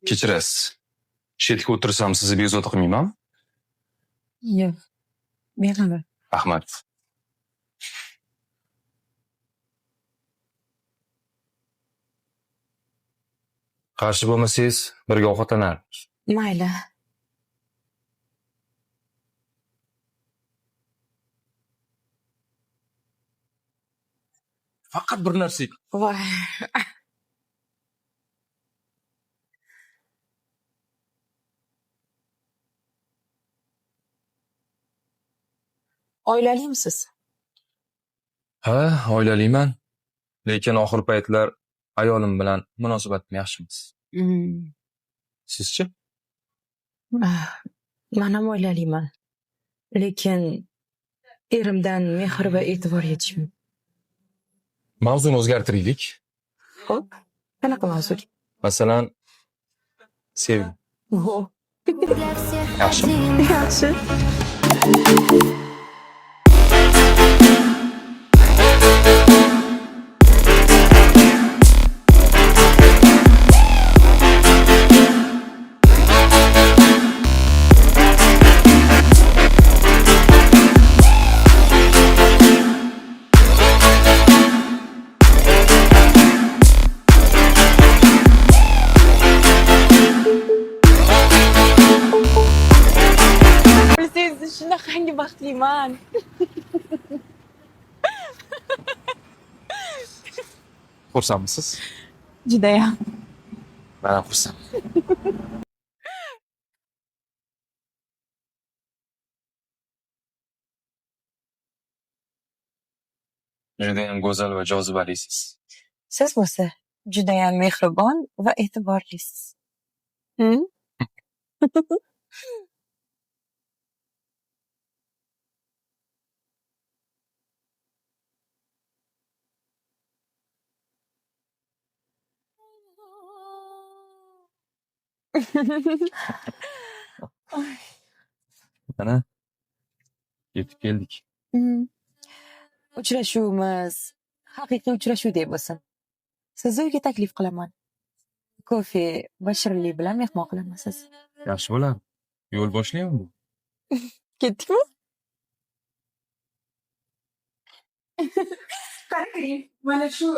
Kechirasiz. Chetga o'tirsam, sizni bezovta qilmaymanmi? Yo'q. Bemalol. Rahmat. Qarshi bo'lmasangiz, birga ovqatlanardik. Mayli. Faqat bir narsa. Voy. Oilalimisiz? Ha, oilaliman. Lekin oxir paytlar ayolim bilan munosabatim yaxshi emas. Sizchi? Ah, man ham oilaliman. Lekin erimdan mehr va e'tibor yetishmaydi. Mavzuni o'zgartiraylik. Xo'p, qanaqa mavzu? Masalan, sevgi. Ho. Для всех Yaxshi. один. Yaxshi. Bilsangiz, shunaqangi baxtliman. Xursandmisiz? Judayam. Men ham xursand. Judayam go'zal va jozibalisiz. Siz bo'lsa judayam mehribon va e'tiborlisiz. Hmm? Mana yetib keldik. Uchrashuvimiz haqiqiy uchrashuvdek bo'lsin. Sizni uyga taklif qilaman. Kofe va shirinlik bilan mehmon qilaman sizni. Yaxshi bo'ladi. Yo'l boshlaymi bu? Ketdikmi? Qarang, mana shu